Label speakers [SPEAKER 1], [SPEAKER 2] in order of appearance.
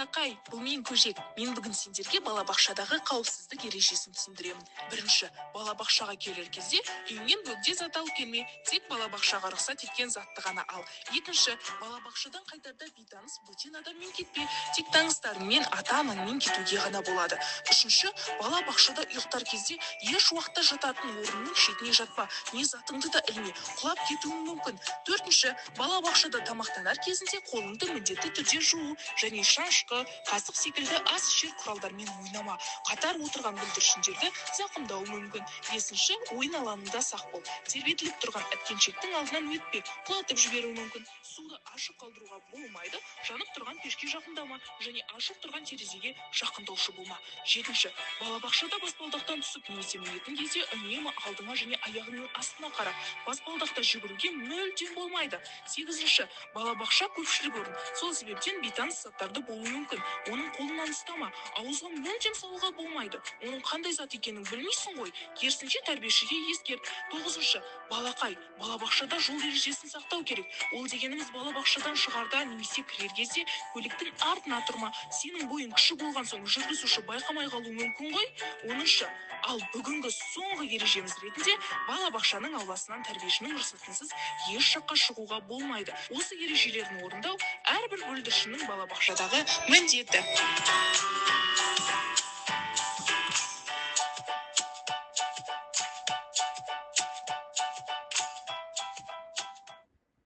[SPEAKER 1] Балақай, бұл мен, Көжек. Мен бүгін сендерге балабақшадағы қауіпсіздік ережесін түсіндіремін. Бірінші, балабақшаға келер кезде үйіңнен бөгде зат алып келме, тек балабақшаға рұқсат еткен затты ғана ал. Екінші, балабақшадан қайтарда бейтаныс бөтен адаммен кетпе, тек таныстарыңмен, ата анаңмен кетуге ғана болады. Үшінші, балабақшада ұйықтар кезде еш уақытта жататын орынның шетіне жатпа, не затыңды да ілме, құлап кетуің мүмкін. Төртінші, балабақшада тамақтанар кезінде қолыңды міндетті түрде жуу және шанышқы, қасық секілді ас ішер құралдармен ойнама, қатар отырған бүлдіршіндерді зақымдауы мүмкін. Бесінші, ойын алаңында сақ бол, тербетіліп тұрған әткеншектің алдынан өтпе, құлатып жіберуі мүмкін. Суды ашық қалдыруға болмайды, жанып тұрған пешке жақындама және ашық тұрған терезеге жақындаушы болма. Жетінші, балабақшада баспалдақтан түсіп немесе мінетін кезде үнемі алдыңа және аяғыңның астына қара, баспалдақта жүгіруге мүлдем болмайды. Сегізінші, балабақша көпшілік орын, сол себептен бейтаныс заттарды болуы мүмкін, оның қолынан ұстама, ауызға мүлдем салуға болмайды, оның қандай зат екенін білмейсің ғой, керісінше тәрбиешіге ескерт. Тоғызыншы, балақай, балабақшада жол ережесін сақтау керек. Ол дегеніміз балабақшадан шығарда немесе кірер кезде көліктің артына тұрма, сенің бойың кіші болған соң жүргізуші байқамай қалуы мүмкін ғой. Оныншы, ал бүгінгі соңғы ережеміз ретінде балабақшаның ауласынан тәрбиешінің рұқсатынсыз еш жаққа шығуға болмайды. Осы ережелерін орындау әрбір бүлдіршіннің балабақшадағы міндеті.